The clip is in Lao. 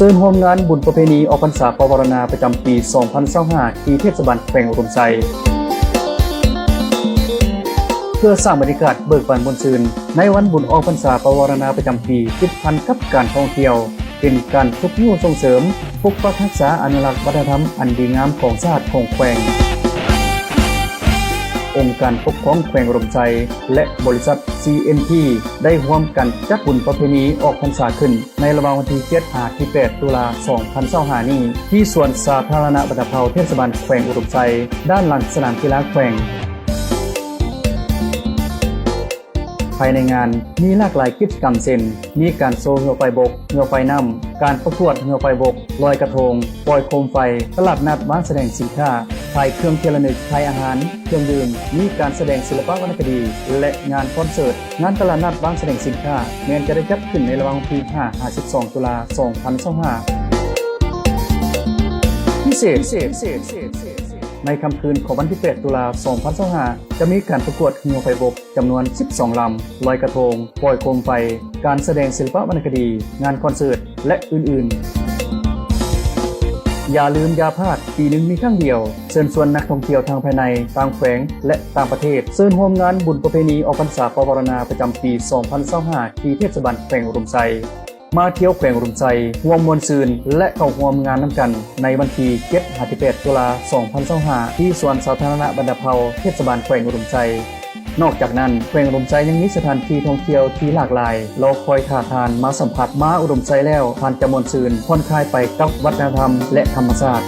ເຊີນຮ່ວມງານບຸນປະເພນີອອກພັນສາປະວາລະນາປະຈຳປີສອງພັນຊາວຫ້າ ທີ່ເທດສະບານແຂວງອຸດົມໄຊ. ເພື່ອສ້າງບັນຍາກາດເບີກບານມ່ວນຊື່ນ ໃນວັນບຸນອອກພັນສາປະວາລະນາປະຈຳປີ ຕິດພັນກັບການທ່ອງທ່ຽວ ເປັນການຊຸກຍູ້ສົ່ງເສີມ, ປົກປັກຮັກສາອະນຸລັກວັດທະນະທຳອັນດີງາມຂອງຊາດຂອງແຂວງ. ອົງການປົກຄອງແຂວງອຸດົມໄຊ ແລະ ບໍລິສັດ ຊີເອັນພີ ໄດ້ຮ່ວມກັນຈັດບຸນປະເພນີອອກພັນສາຂຶ້ນ ໃນລະຫວ່າງວັນທີເຈັດຫາທີແປດ ຕຸລາ ສອງພັນຊາວຫ້ານີ້ ທີ່ສວນສາທາລະນະບັນດາເຜົ່າເທດສະບານແຂວງອຸດົມໄຊ ດ້ານຫຼັງສະໜາມກິລາແຂວງ. ພາຍໃນງານມີຫຼາກຫຼາຍກິດຈະກຳເຊັ່ນ ມີການໂຊເຮືອໄຟບົກ, ເຮືອໄຟນ້ຳ, ການປະກວດເຮືອໄຟບົກ, ລອຍກະທົງ, ປ່ອຍໂຄມໄຟ, ຕະຫຼາດນັດວາງສະແດງສິນຄ້າ, ຂາຍເຄື່ອງທີ່ລະນຶກ, ຂາຍອາຫານ, ເຄື່ອງດື່ມ, ມີການສະແດງສິລະປະວັນນະຄະດີ ແລະ ງານຄອນເສີດ. ງານຕະຫຼາດນັດວາງສະແດງສິນຄ້າ ແມ່ນຈະໄດ້ຈັດຂຶ້ນໃນລະຫວ່າງວັນທີຫ້າຫາສິບສອງ ຕຸລາ ສອງພັນຊາວຫ້າ. ພິເສດ, ໃນຄ່ຳຄືນຂອງວັນທີແປດ ຕຸລາ ສອງພັນຊາວຫ້າ ຈະມີການປະກວດເຮືອໄຟບົກຈຳນວນສິບສອງລຳ, ລອຍກະທົງ, ປ່ອຍໂຄມໄຟ, ການສະແດງສິລະປະວັນນະຄະດີ, ງານຄອນເສີດ ແລະ ອື່ນໆ. ຢ່າລືມຢ່າພາດ, ປີໜຶ່ງມີຄັ້ງດຽວ. ເຊີນຊວນນັກທ່ອງທ່ຽວທັງພາຍໃນ, ຕ່າງແຂວງ ແລະ ຕ່າງປະເທດ ເຊີນຮ່ວມງານບຸນປະເພນີອອກພັນສາປະວາລະນາປະຈຳປີສອງພັນຊາວຫ້າ ທີ່ເທດສະບານແຂວງອຸດົມໄຊ. ມາທ່ຽວແຂວງອຸດົມໄຊ ຮ່ວມມ່ວນຊື່ນ ແລະ ເຂົ້າຮ່ວມງານນຳກັນ ໃນວັນທີເຈັດຫາທີແປດ ຕຸລາ ສອງພັນຊາວຫ້າ ທີ່ສວນສາທາລະນະບັນດາເຜົ່າເທດສະບານແຂວງອຸດົມໄຊ. ນອກຈາກນັ້ນ, ແຂວງອຸດົມໄຊຍັງມີສະຖານທີ່ທ່ອງທ່ຽວທີ່ຫຼາກຫຼາຍ ລໍຄອຍຖ້າທ່ານມາສຳຜັດ. ມາອຸດົມໄຊແລ້ວ ທ່ານຈະມ່ວນຊື່ນ, ຜ່ອນຄາຍໄປກັບວັດທະນະທຳ ແລະ ທຳມະຊາດ.